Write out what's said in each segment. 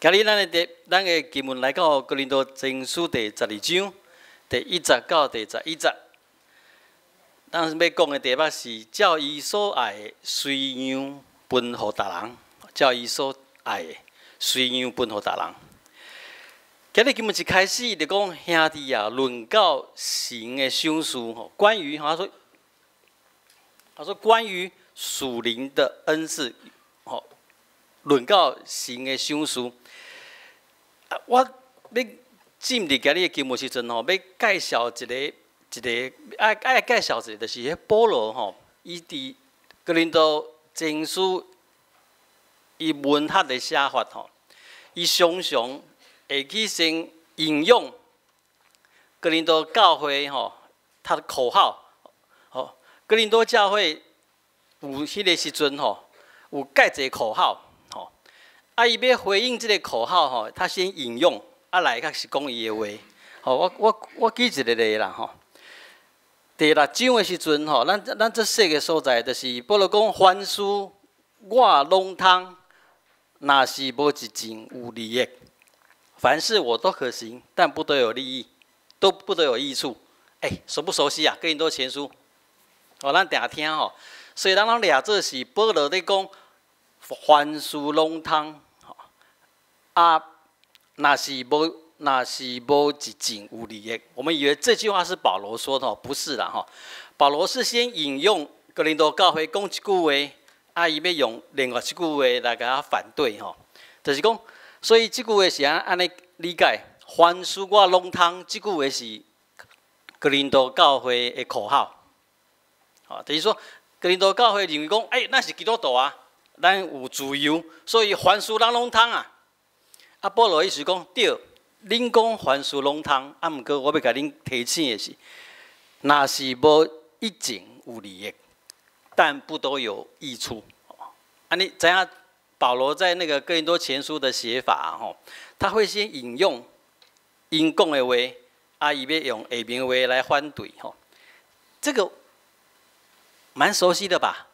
今日咱的經文來到哥林多前書第12章第1節到第11節。咱欲講的題目是照伊所愛的隨樣分予逐人，照伊所愛的隨樣分予逐人。今日經文一開始就講兄弟啊，論到神的賞賜吼，關於他說關於屬靈的恩賜，吼，論到神的賞賜。我欲進入今日的經文時陣吼，欲介紹一个一个愛愛介紹一个，就是彼保羅吼，伊佇哥林多前書伊文學的寫法吼，伊常常會去先引用哥林多教會吼，他的口號，吼，哥林多教會有彼个時陣吼，有蓋一個口號。啊！伊欲回應這个口號吼，他先引用，啊來開始講伊的話。吼，我舉一个例啦吼。第六章的時陣吼，咱這細个所在，就是保羅講凡事我攏通，若是無一件有利益。凡事我都可行，但不都有利益，都不都有益處。欸，熟不熟悉啊？哥林多前書，哦，咱定聽吼。所以咱攏掠做是保羅咧講，凡事攏通。啊，若是無一件有利益，我們以為這句話是保羅說的，不是啦吼。保羅是先引用哥林多教會講一句話，啊，伊欲用另外一句話來共他反對吼，就是講，所以這句話是按呢理解，凡事我攏通，這句話是哥林多教會的口號，吼，就是說哥林多教會認為講，欸，咱是基督徒啊，咱有自由，所以凡事咱攏通啊。啊，保羅意思講，對，恁講凡事攏通，啊，毋過我欲共恁提醒的是，若是無一件有利益，但不都有益處。啊，你知影保羅在那個哥林多前書的寫法吼，他會先引用𪜶講的話，啊，伊欲用下面話來反對吼，這個蠻熟悉的吧？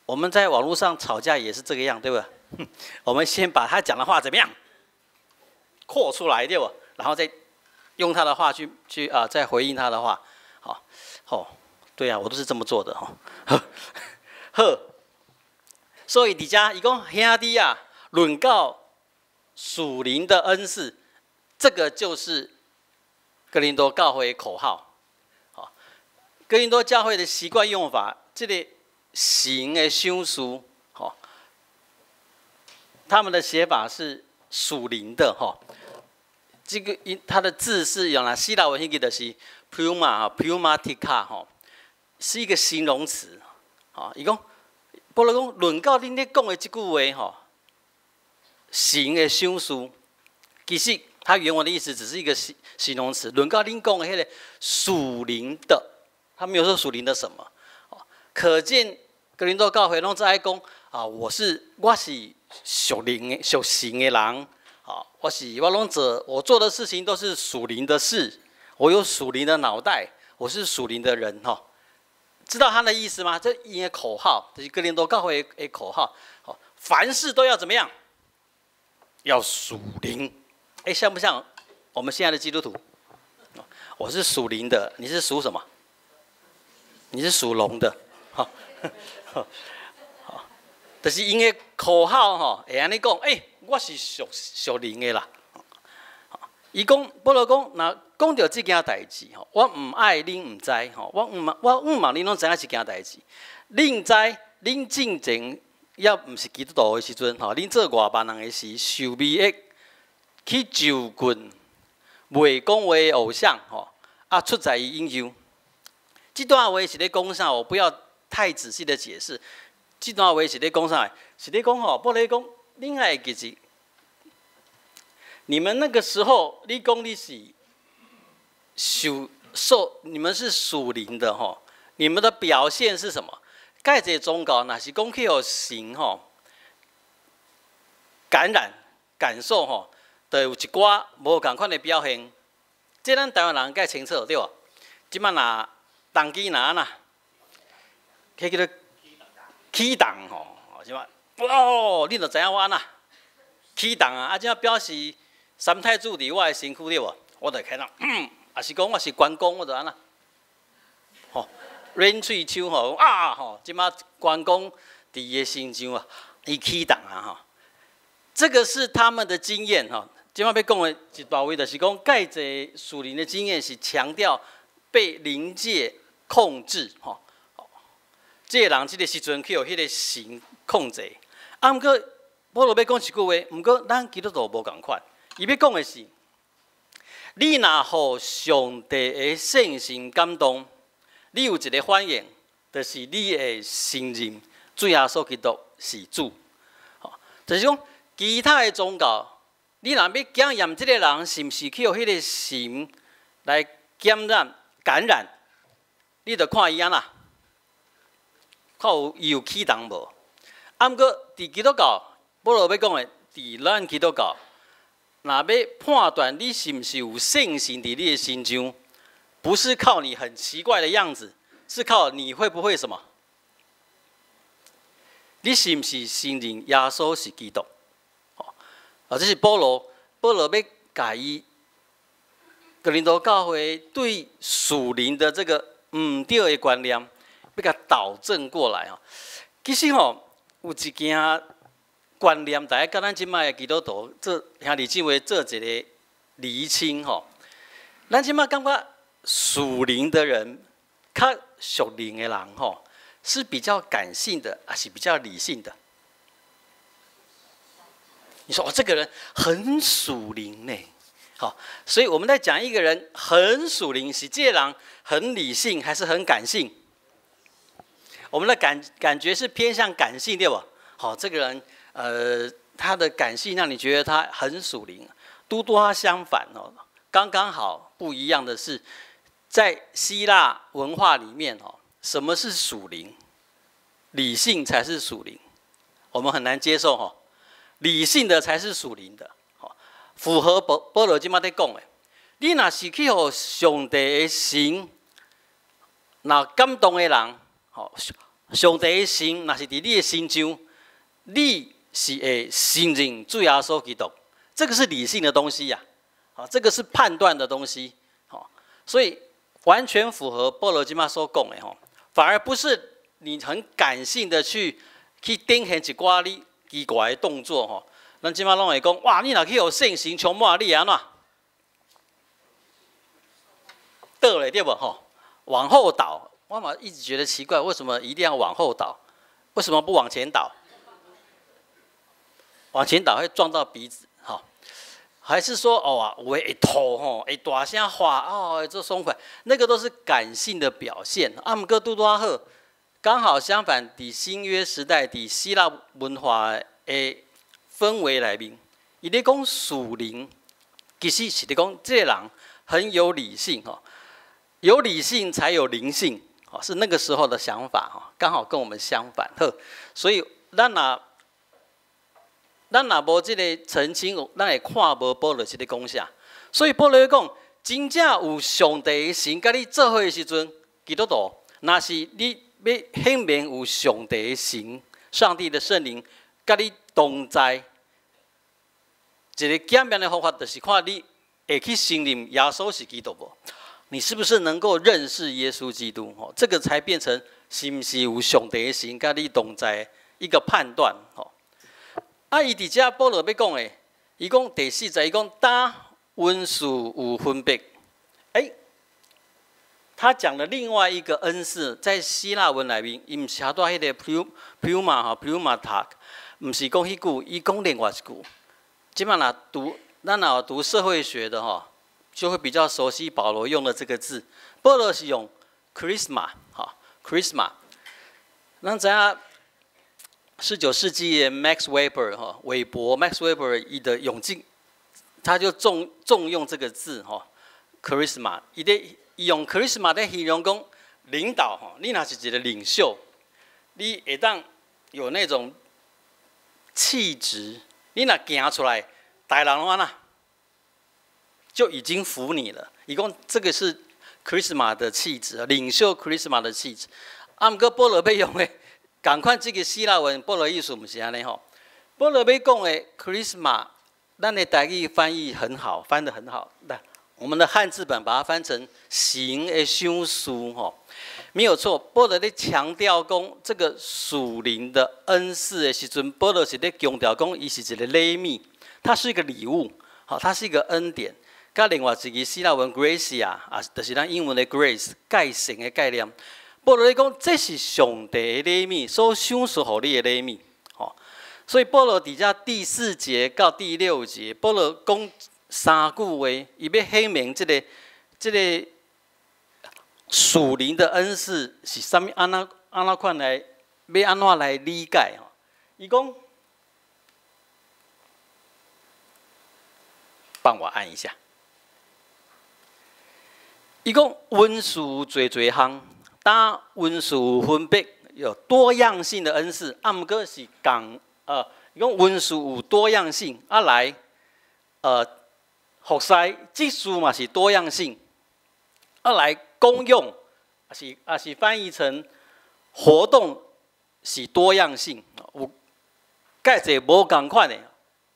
我們在網絡上吵架也是這個樣，對不對？我們先把他講的話怎麼樣？擴出來對不？然後再用他的話去啊，再回應他的話，好，好，對啊，我都是這麼做的哈。好，所以佇遮伊講兄弟啊，論到屬靈的恩賜，這個就是哥林多教會口號。好，哥林多教會的習慣用法，這個神的賞賜，好，他們的寫法是屬靈的哈。這個因它的字是用來希臘文，彼個就是 pneuma pneumatica 吼，是一個形容詞。吼，伊講，保羅講，論到恁咧講的這句話吼，神的賞賜，其實它原文的意思只是一個形容詞。論到恁講的彼个屬靈的，他沒有說屬靈的什麼。可見哥林多教會攏在講啊，我是屬靈的屬神的人。我攏做，我做的事情都是屬靈的事，我有屬靈的腦袋，我是屬靈的人哈。知道他的意思嗎？這𪜶的口號，這是哥林多教會的口號。好，凡事都要怎麼樣？要屬靈。哎，像不像我們現在的基督徒？我是屬靈的，你是屬什麼？你是屬龍的。好，好，就是𪜶的口號吼，會按呢講，欸，我是屬靈的啦。伊講，保羅講，若講著這件代誌吼，我毋愛恁毋知吼，我毋望恁攏知影這件代誌。恁知，恁進前猶毋是基督徒的時陣吼，恁做外邦人的時，受迷惑去就近袂講話的偶像吼，啊，出在伊引誘。這段話是咧講啥？我不要太仔細的解釋。這段話是咧講啥？是咧講吼，保羅講，恁愛記住，你們那個時候，你講你是受，你們是屬靈的吼，你們的表現是什麼？蓋這宗教若是講去予神吼感染、感受吼，就有一寡無仝款的表現。這咱台灣人較清楚對無？這擺若動機若按怎，彼叫做起動吼，是吧？哦，你就知影我按怎起動啊！啊，這表示三太子佇我的身軀對無？我就開始，抑是講我是關公，我就按怎？吼，軟喙手吼啊吼！這馬關公佇伊的身上啊，伊起動啊吼。這個是他們的經驗吼。這馬欲講的一大位就是講，蓋濟屬靈的經驗是強調被靈界控制吼。這個人這個時陣去予彼個神控制。啊，毋過保羅欲講一句話，毋過咱基督徒無仝款。伊欲講的是，你若予上帝的聖神感動，你有一個反應，就是你會承認主耶穌基督是主。就是講其他的宗教，你若欲檢驗這個人是毋是去予彼個神來感染、感染，你就看伊按怎，看有伊有起動無。啊，毋過佇基督教，保羅欲講的，佇咱基督教，若欲判斷你是毋是有聖神佇你的身上，不是靠你很奇怪的樣子，是靠你會不會什麼？你是毋是承認耶穌是基督？啊，這是保羅，保羅欲共伊哥林多教會對屬靈的這個毋對的觀念，欲共導正過來啊。其實吼，有一件觀念，大家佮咱這擺的基督徒做兄弟姊妹做一個釐清吼。咱這擺感覺屬靈的人，較屬靈的人吼，是比較感性的，還是比較理性的？你說哦，這個人很屬靈呢，好，所以我們在講一個人很屬靈，是這個人很理性還是很感性？我們的感覺是偏向感性，對不？好，這個人，他的感性讓你覺得他很屬靈，拄拄仔相反哦，剛剛好不一樣的是，在希臘文化裡面哦，什麼是屬靈？理性才是屬靈，我們很難接受哈。理性的才是屬靈的，符合保羅這馬咧講的。你若是去予上帝的神，若感動的人，吼，上帝的神若是佇你的身上，你是會承認主耶穌基督，這個是理性的東西呀，好，這個是判斷的東西，好，所以完全符合保羅這馬所講的吼，反而不是你很感性的去展現一寡你奇怪的動作吼，咱這馬攏會講，哇！你若去予聖神充滿，你會按怎？倒咧對無吼？往後倒，我嘛一直覺得奇怪，為什麼一定要往後倒？為什麼不往前倒？往前倒會撞到鼻子，吼？還是說哦啊，有的會吐吼，會大聲喊哦，這爽快，那個都是感性的表現。啊，毋過拄拄仔好，剛好相反，佇新約時代，佇希臘文化的氛圍內面，伊咧講屬靈，其實是咧講這個人很有理性吼，有理性才有靈性，哦，是那個時候的想法吼，剛好跟我們相反。好，所以咱若無這個澄清，咱會看無保羅是咧講啥。所以保羅講，真正有上帝的神佮你做伙的時陣，基督徒，若是你欲顯明有上帝的神、上帝的聖靈佮你同在，一個檢驗的方法就是看你會去承認耶穌是基督無？你是不是能夠認識耶穌基督？吼，這個才變成是毋是有上帝的神佮你同在一個判斷。吼，啊，伊佇遮保羅欲講的，伊講第四節，伊講當恩賜有分別，欸，他講的另外一個恩賜，在希臘文內面，伊毋是拄仔彼個 pneuma 吼 pneumatika，毋是講彼句，伊講另外一句。這馬若讀，咱若有讀社會學的吼，就會比較熟悉保羅用的這個字。保羅是用 charisma 哈 charisma。咱知影19世紀的 Max Weber 哈韋伯 Max Weber 伊的用這，他就重用這個字哈 charisma，伊咧用 charisma 咧形容講領導吼，你若是一個領袖，你會當有那種氣質，你若行出來，大人攏按怎，就已經服你了。伊講這個是 charisma 的氣質，領袖 charisma 的氣質。啊，毋過保羅欲用的，仝款這個希臘文，保羅意思毋是按呢吼。保羅欲講的 charisma，咱的台語翻譯很好，翻得很好。來，我們的漢字本把它翻成神的賞賜吼，沒有錯。保羅咧強調講這個屬靈的恩賜的時陣，保羅是咧強調講，伊是一个禮物，它是一個禮物，好，它是一個恩典。佮另外一個希臘文 gratia 啊，就是咱英文的 grace 蓋成的概念。保羅咧講，這是上帝的禮物，所賞賜予你的禮物，吼。所以保羅佇遮第四節到第六節，保羅講三句話，伊欲顯明這個屬靈的恩賜是啥物，按怎款來，欲按怎來理解吼？伊講，幫我按一下。伊講恩賜有濟濟項，但恩賜有分別，有多樣性的恩賜，啊，毋過是仝伊講恩賜有多樣性，啊來，服侍職事嘛是多樣性，啊來功用，也是翻譯成活動是多樣性，有蓋濟無仝款的。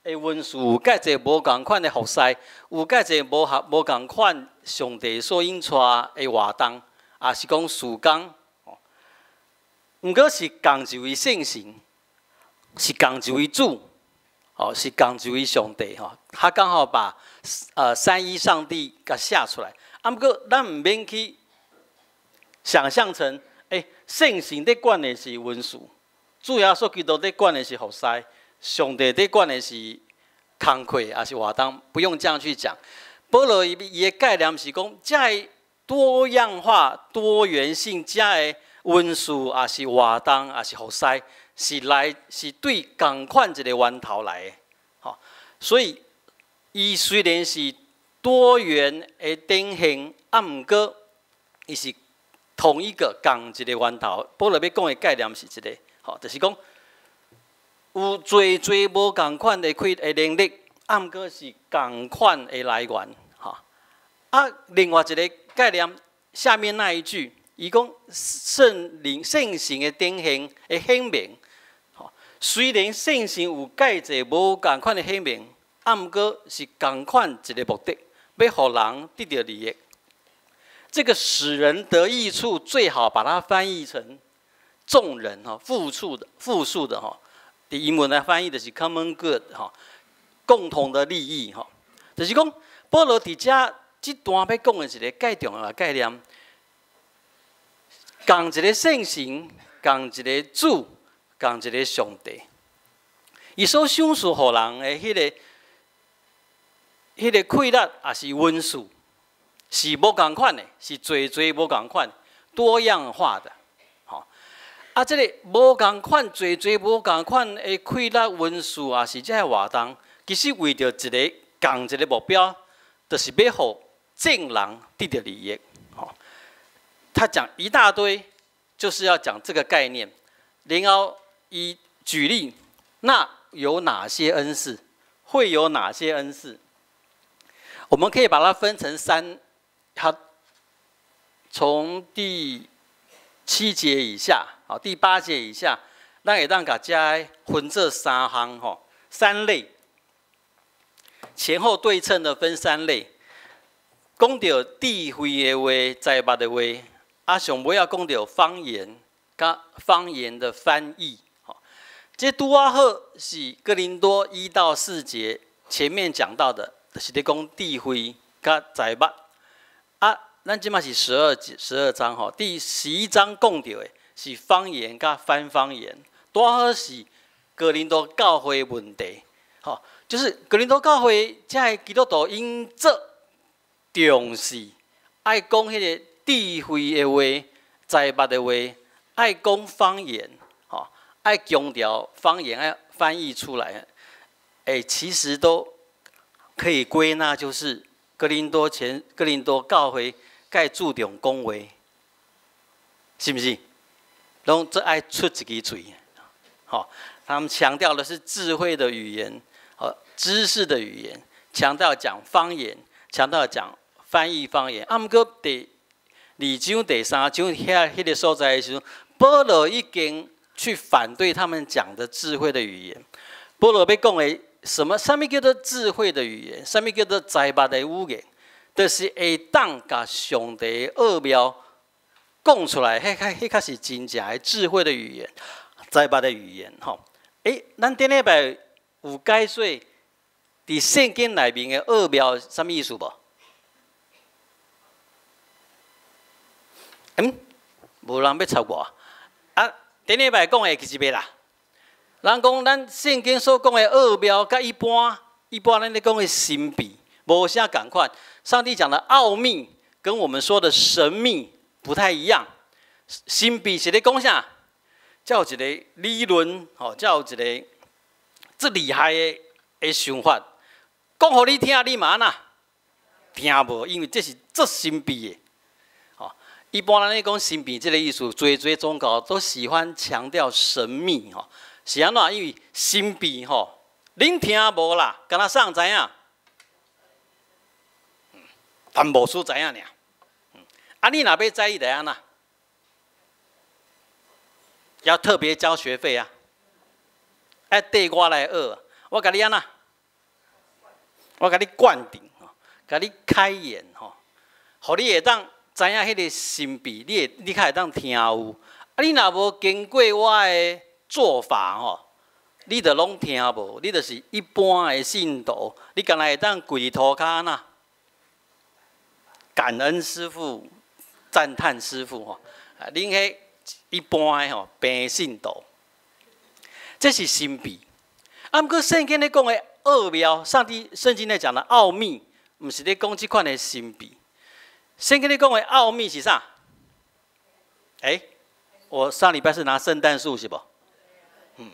的恩賜有蓋濟無仝款的服侍，有蓋濟無合無仝款上帝所引帶的活動，也是講事工。毋過是仝一位聖神，是仝一位主，哦，是仝一位上帝吼。他剛好把三一上帝共寫出來。啊，毋過咱毋免去想象成，聖神佇管的是恩賜，主耶穌基督佇管的是服侍。上帝佇管的是工課，抑是活動，不用這樣去講。保羅伊的概念是講，這个多樣化、多元性，這个恩賜，抑是活動，抑是服侍，是來是對仝款一個源頭來的。吼，所以伊雖然是多元的展現，啊，毋過伊是同一個仝一個源頭。保羅欲講的概念是這个，吼，就是講，有濟濟無仝款的開的能力，啊，毋過是仝款的來源，吼。啊，另外一個概念，下面那一句，伊講聖靈聖神的展現的顯明，吼。雖然聖神有蓋濟無仝款的顯明，啊，毋過是仝款一个目的，欲予人得著利益。這個使人得益處，最好把它翻譯成眾人吼，複數的複數的吼。英文來翻譯的是 common good 吼，共同的利益吼，就是講保羅佇遮這段欲講的一个蓋重要的概念，仝一个聖神，仝一个主，仝一个上帝，伊所賞賜予人的彼个氣力，抑是恩賜，是無仝款的，是濟濟無仝款，多樣化的。啊，這个無仝款、濟濟無仝款的氣力、恩賜，抑是這个活動，其實為著一个仝一个目標，就是欲予眾人得著利益。吼，他講一大堆，就是要講這個概念。然後伊舉例，那有哪些恩賜？會有哪些恩賜？我們可以把它分成三，他從第七節以下，好，第八節以下，咱會當共這分做三項吼，三類，前後對稱的分三類。講著智慧的話、才捌的話，啊，上尾仔講著方言，佮方言的翻譯。吼，這拄仔好是哥林多1到4節前面講到的，就是咧講智慧佮才捌。啊，咱這馬是12節12章吼，第11章講著的是方言佮翻方言，拄仔好是哥林多教會問題，吼，就是哥林多教會這个基督徒𪜶足重視愛講彼个智慧的話、才捌的話，愛講方言，吼，愛強調方言，愛翻譯出來，其實都可以歸納，就是哥林多教會蓋注重講話，是毋是？攏足愛出一支喙，吼，他們強調的是智慧的語言和知識的語言，強調講方言，強調講翻譯方言。啊，毋過第二章、第三章遐彼个所在的時陣，保羅已經去反對他們講的智慧的語言。保羅欲講的什麼？啥物叫做智慧的語言？啥物叫做才捌的語言？就是會當共上帝奧妙講出來，彼較彼較是真正的智慧的語言，才捌的語言吼。欸，咱頂禮拜有解說佇聖經內面的奧妙啥物意思無？嗯，無人欲插我。啊，頂禮拜講的會記得袂啦？人講咱聖經所講的奧妙，佮一般咱咧講的神秘無啥仝款。上帝講的奧秘跟我們說的神秘不太一樣。神秘是咧講啥？才有一個理論，吼，才有一個足厲害的想法，講予你聽，你嘛按怎聽無？因為這是足神秘的。吼，一般咱咧講神秘這个意思，濟濟宗教都喜歡強調神秘，吼，是按怎？因為神秘吼，恁聽無啦，敢若啥人知影？但牧師知影爾。啊，你若欲知，你得按怎？要特別交學費啊！愛綴我來學，我共你按怎？我共你灌頂，共你開眼吼，予你會當知影彼个神秘，你會你較會當聽有。啊，你若無經過我的做法吼，你就攏聽無，你就是一般的信徒，你干焦會當跪塗跤按怎？感恩師父，讚嘆師父吼，啊，恁彼一般的吼平信徒，這是神秘。啊，毋過聖經咧講的奧妙，上帝聖經咧講的奧秘，毋是咧講這款的神秘。聖經咧講的奧秘是啥？欸，我上禮拜是拿聖誕樹是無？嗯，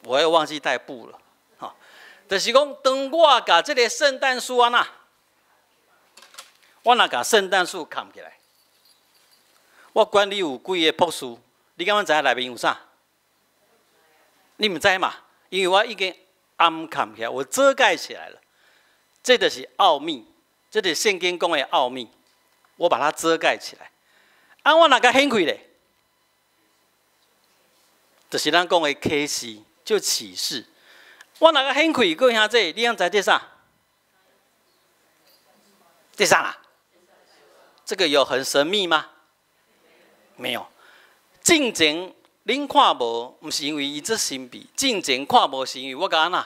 我又忘記帶布了。吼，就是講，當我共這个聖誕樹按怎？我若共聖誕樹崁起來，我管你有幾个博士，你敢知影內面有啥？你毋知嘛？因為我已經掩崁起來，我遮蓋起來了。這就是奧秘，這就是聖經講的奧秘。我把它遮蓋起來。啊，我若共顯開咧，就是咱講的啟示，就啟示。我若共顯開，各位兄弟，你敢知這啥？這啥啦？這個有很神秘嗎？沒有。進前恁看無，毋是因為伊足神秘。進前看無是因為我共按怎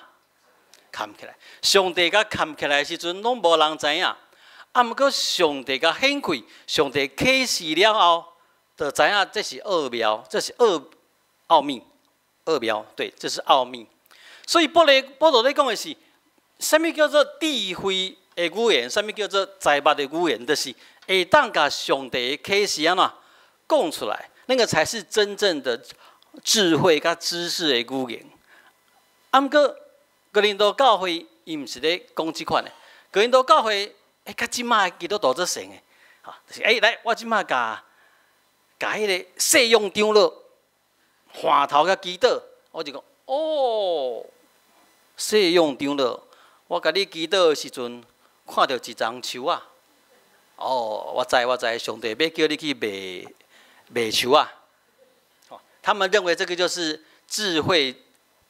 崁起來。上帝共崁起來的時陣，攏無人知影。啊，毋過上帝共顯開，上帝啟示了後，就知影這是奧妙，這是奧秘，奧妙，對，這是奧秘。所以保羅咧講的是，啥物叫做智慧的語言？啥物叫做才捌的語言？就是會當共上帝啟示按怎講出來，那個才是真正的智慧佮知識的語言。啊，毋過哥林多教會伊毋是咧講這款的，哥林多教會，欸，佮這馬基督徒足像的，吼，就是欸，來，我這馬共共彼个細勇長老回頭共祈禱，我就講，哦，細勇長老，我共你祈禱的時陣，看著一叢樹仔，哦，我知我知，上帝欲叫你去賣賣樹仔。哦，他們認為這個就是智慧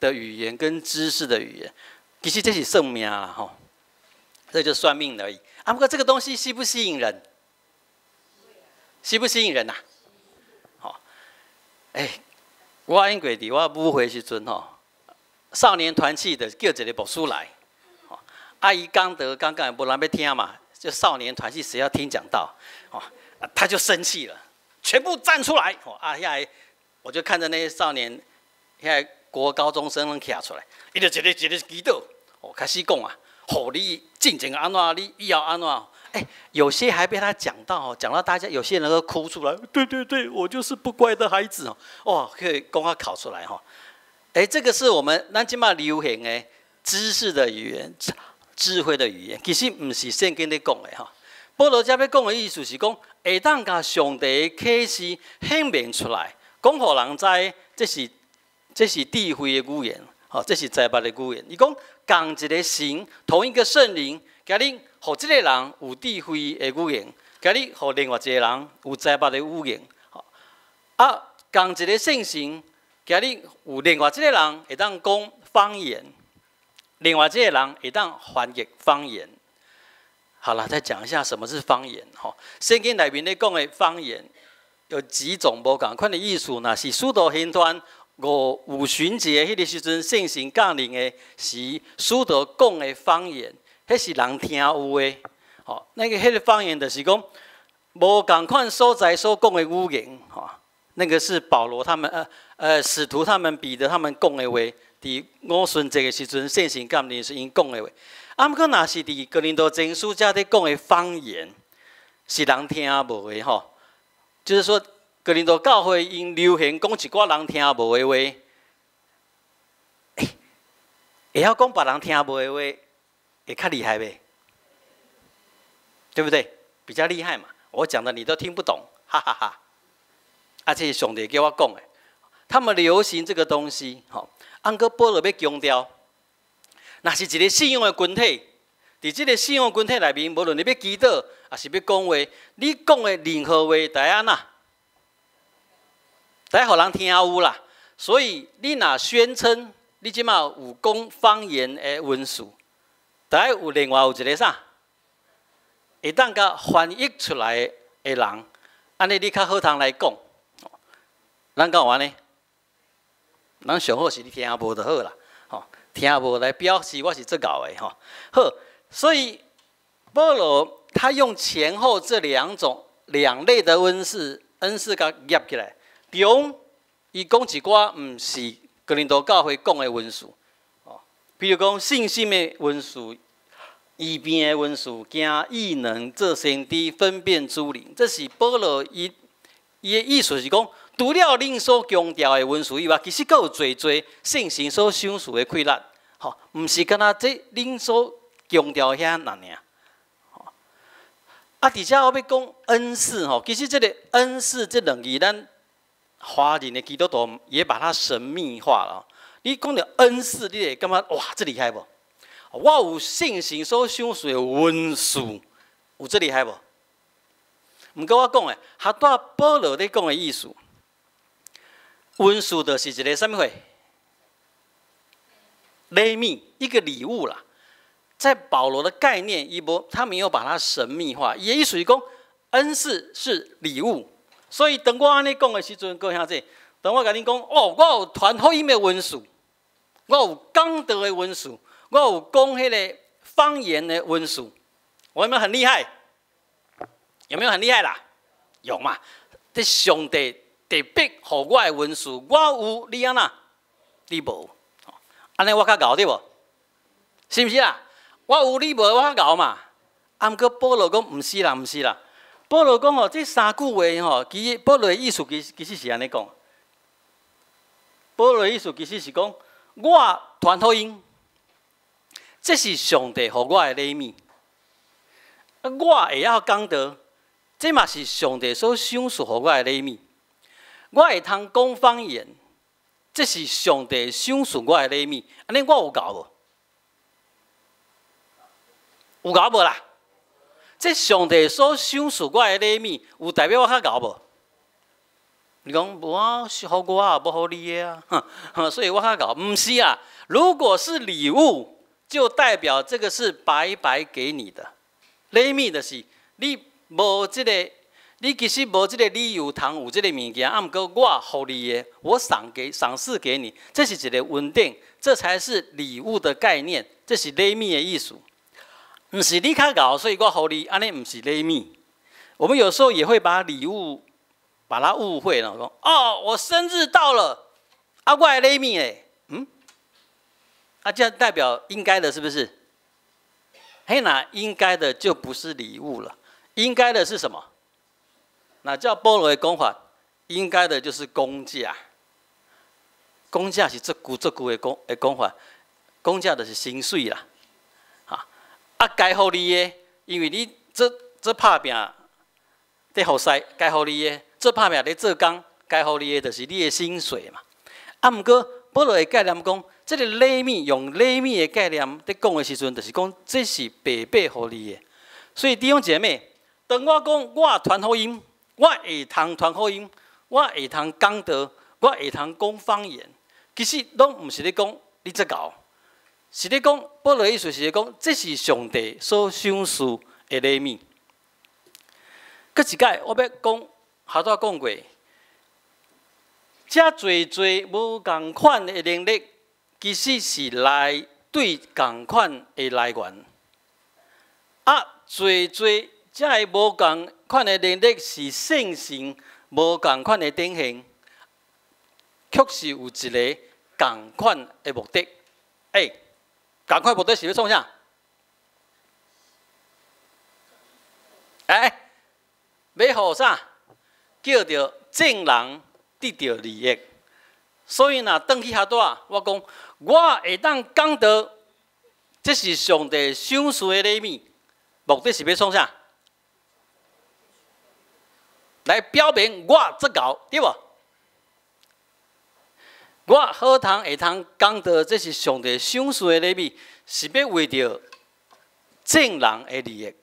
的語言跟知識的語言，其實這是算命啦，吼，這就算命而已。啊，不過這個東西吸不吸引人？吸不吸引人吶？吼，欸，我因過佇我舞會時陣吼，少年團契的叫一个牧師來，吼，啊，伊講道講講無人欲聽嘛，就少年團契誰要聽講道？哦，他就生氣了，全部站出來，吼，啊，遐个我就看著那些少年，遐个國高中生攏徛出來，伊就一个一个祈禱，哦，開始講啊，予你進前按怎，你以後按怎？欸，有些還被他講到，講到大家有些人都哭出來。對對對，我就是不乖的孩子哦。哇，可以講他考出來哈。欸，這個是我們咱這馬流行的知識的語言、智慧的語言，其實毋是聖經咧講的哈。保羅這欲講的意思是講，會當共上帝啟示顯明出來，講予人知，這是智慧的語言，吼，這是才捌的語言。伊講仝一个神，同一個聖靈，今日予這个人有智慧的語言，今日予另外一个人有才捌的語言，啊，仝一个聖神，今日有另外一个人會當講方方言，另外這个人會當翻譯方言。好了，再講一下什麼是方言。吼，聖經內面咧講的方言有幾種無仝款的意思。若是使徒行傳五旬節彼個時陣聖神降臨的時，使徒講的方言，彼是人聽有的。吼，彼個方言就是講無仝款所在所講的語言。吼，那個是保羅他們使徒他們彼得他們講的話，佇五旬節的時陣聖神降臨時𪜶講的話。啊，毋過若是佇哥林多前書遮咧講的方言，是人聽無的吼。就是說，哥林多教會𪜶流行講一寡人聽無的話，會曉講別人聽無的話，會較厲害袂？對不對？比較厲害嘛。我講的你都聽不懂，哈哈哈。啊，這是上帝叫我講的。他們流行這個東西，吼。啊，毋過保羅欲強調，若是一个信仰的群體，佇這个信仰群體內面，無論你欲祈禱，抑是欲講話，你講的任何話，著愛按怎，著愛予人聽有啦。所以你若宣稱你這馬有講方言的恩賜，著愛有另外有一个啥，會當共翻譯出來的人，按呢你較好通來講。咱敢有按呢？咱上好是你聽無就好啦，吼，聽無來表示我是足𠢕的吼。好，所以保羅他用前後這兩種兩類的恩賜，恩賜共夾起來，中伊講一寡毋是哥林多教會講的恩賜，哦，比如講信心的恩賜、醫病的恩賜、行異能、做先知、分辨諸靈，這是保羅伊的意思是講，除了恁所強調的恩賜以外，其實閣有濟濟聖神所賞賜的氣力，吼，毋是干焦這恁所強調遐爾爾。啊，佇遮我欲講恩賜吼，其實這个恩賜這兩字，咱華人的基督徒也把它神秘化了。你講著恩賜，你會感覺哇，這厲害無？我有聖神所賞賜的恩賜，有這厲害無？毋過我講的，哈拄保羅咧講的意思，恩賜就是一个啥物貨？禮物，一個禮物啦。在保羅的概念，伊無他沒有把它神秘化，伊的意思是講，恩賜是禮物。所以當我按呢講的時陣，各位兄弟，當我共恁講，哦，我有傳福音的恩賜，我有講道的恩賜，我有講彼个方言的恩賜，我有沒有很厲害？有沒有很厲害啦？有嘛？這上帝特別予我的恩賜，我有，你按怎？你無？按呢我較𠢕對無？是毋是啊？我有你無，我較𠢕嘛。啊，毋過保羅講毋是啦，毋是啦。保羅講吼，這三句話吼，其實保羅的意思其實是按呢講。保羅的意思其實是講，我傳福音，這是上帝予我的禮物。啊，我會曉講道，這嘛是上帝所賞賜予我的禮物。我會通講方言，這是上帝賞賜我的禮物。按呢我有𠢕無？有𠢕無啦？這上帝所賞賜我的禮物，有代表我較𠢕無？你講無啊，是予我啊，無予你的啊，所以我較𠢕。毋是啊，如果是禮物，就代表這個是白白給你的。禮物就是你無這個，你其實無這個理由通有這個物件，啊，毋過我予你的，我賞賜給你，這是一个恩典，這才是禮物的概念，這是禮物的意思。毋是你較𠢕，所以我予你，按呢毋是禮物。我們有時候也會把禮物把它誤會了，說哦，我生日到了，啊，我的禮物咧，啊，這樣代表應該的，是不是？嘿，那應該的就不是禮物了，應該的是什麼？那照保羅的講法，應該的就是工價。工價是足舊足舊的講法，工價就是薪水啦。啊，該予你的，因為你做拍拚，佇服侍，該予你的，做拍拚咧做工，該予你的就是你的薪水嘛。啊，毋過保羅的概念講，這个禮物用禮物的概念佇講的時陣，就是講這是白白予你的。所以弟兄姐妹，當我講我傳福音，我會通傳福音，我會通講道，我會通講方言，其實攏毋是咧講你足𠢕。是咧講，保羅意思是咧講，這是上帝所賞賜的禮物。閣一擺，我欲講，頭拄仔講過，遮濟濟無仝款的能力，其實是來對仝款的來源。啊，濟濟遮个無仝款的能力是聖神無仝款的展現，卻是有一个仝款的目的。欸，仝款目的是欲創啥？欸，欲予啥？叫著眾人得著利益。所以若轉去遐拄仔，我講我會當講道，這是上帝賞賜的禮物，目的是欲創啥？來表明我足𠢕，對無？我好通會通講道，這是上帝賞賜的禮物，是欲為著眾人的利益。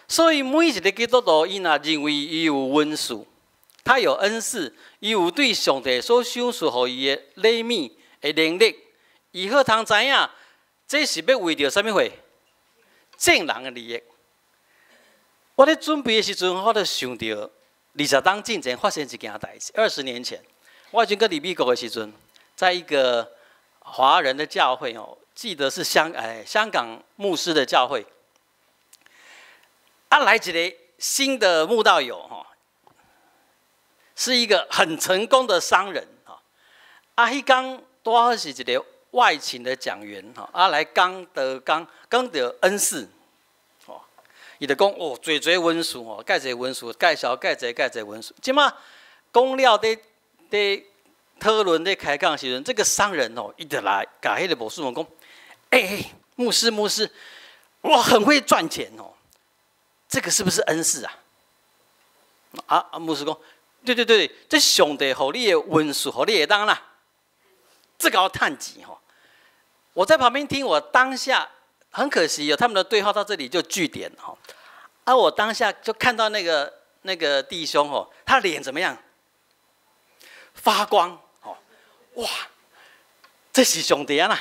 所以每一个基督徒，伊若認為伊有恩賜，他有恩賜，伊有對上帝所賞賜予伊的禮物的能力，伊好通知影，這是欲為著啥物貨？眾人的利益。我咧準備的時陣，我就想著20冬進前發生一件代誌。20年前，我彼陣閣佇美國的時陣，在一個華人的教會哦，記得是香港牧師的教會。啊，來一个新的慕道友吼，是一個很成功的商人吼。啊，彼工拄好是一个外勤的講員吼，啊來講道講講著恩賜，吼，伊就講哦，濟濟恩賜吼，蓋濟恩賜，介紹蓋濟蓋濟恩賜。這馬講了佇佇討論佇開講時陣，這個商人哦，伊就來共彼个牧師們講，欸，牧師牧師，我很會賺錢哦。這個是不是恩賜啊？啊，牧師講，對對對，這上帝予你的恩賜，予你會當啦，這個趁錢吼。我在旁邊聽，我當下很可惜哦，他們的對話到這裡就句點吼。啊，我當下就看到那個弟兄哦，他臉怎麼樣？發光哦，哇！這是上帝啊啦，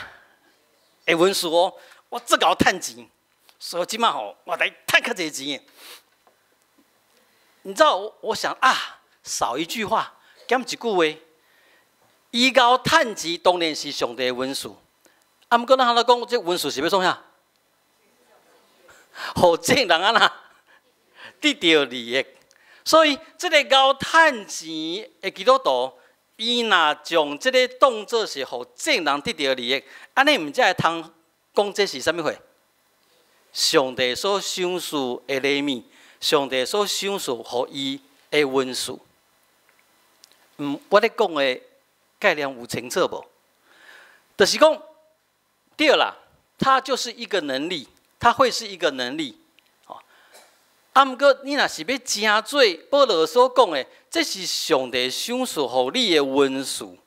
的恩賜哦，我這𠢕趁錢。所以這馬吼，我來趁較濟錢。你知道我，我想啊，少一句話，減一句話。伊𠢕趁錢當然是上帝的恩賜。啊，毋過咱頭拄講，這恩賜是欲創啥？予眾人按怎得著利益。所以，這个𠢕趁錢的基督徒，伊若將這个當做是予眾人得著利益，按呢毋才會通講這是啥物貨？上帝所賞賜的禮物，上帝所賞賜予伊的恩賜。我咧講的概念有清楚無？就是講，對啦，它就是一個能力，它會是一個能力。啊，毋過你若是欲成做保羅所講的，這是上帝賞賜予你的恩賜，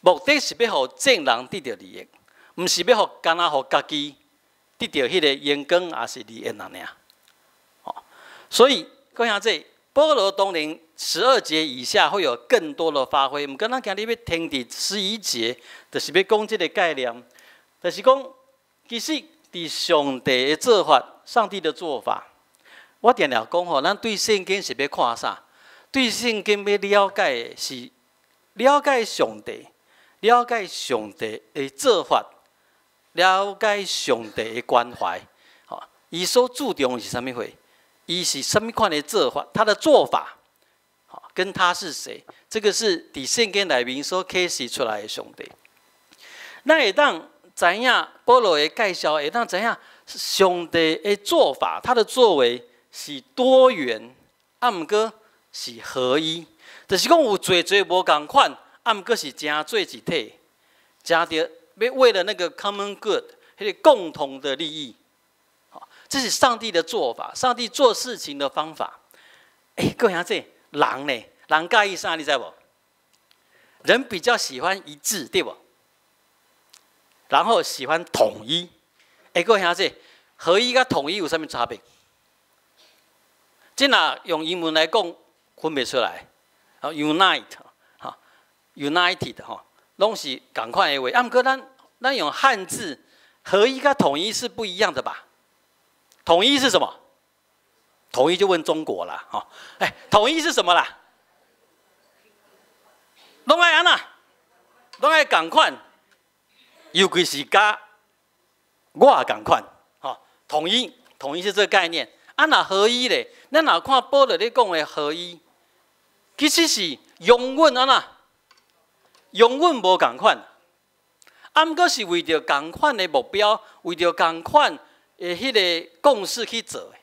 目的是欲予眾人得著利益，毋是欲予干焦予家己得著彼个榮光，抑是利益爾爾。所以講兄弟，保羅當然12節以下會有更多的發揮。毋過咱今日欲停佇11節，就是欲講這个概念，就是講其實佇上帝的做法，上帝的做法，我定定講吼，咱對聖經是欲看啥？對聖經欲了解的是了解上帝，了解上帝的做法，了解上帝的關懷。吼，伊所注重的是啥物貨？伊是啥物款的做法？他的做法，跟他是誰？這個是佇聖經內面所啟示出來的上帝。咱會當知影保羅的介紹，會當知影上帝的做法，他的作為是多元，啊，毋過是合一，就是講有濟濟無仝款，啊，毋過是成做一體，成著欲為了那個 common good，彼个共同的利益。這是上帝的做法，上帝做事情的方法。欸，各位兄弟，人呢？人佮意啥？你知無？人比較喜歡一致，對無？然後喜歡統一。欸，各位兄弟，合一佮統一有啥物差別？這若用英文來講，分袂出來。啊，unite，哈，united，哈，攏是仝款的話。啊，毋過咱咱用漢字，合一佮統一是不一樣的吧？統一是什麼？統一就問中國啦，吼！哎，統一是什麼啦？攏愛按怎？攏愛仝款，尤其是佮我仝款，吼！統一，統一是這個概念。啊，若合一咧，咱若看保羅咧講的合一，其實是永遠按怎？永遠無仝款。啊，毋過是為著仝款的目標，為著仝款的彼個共識去做的。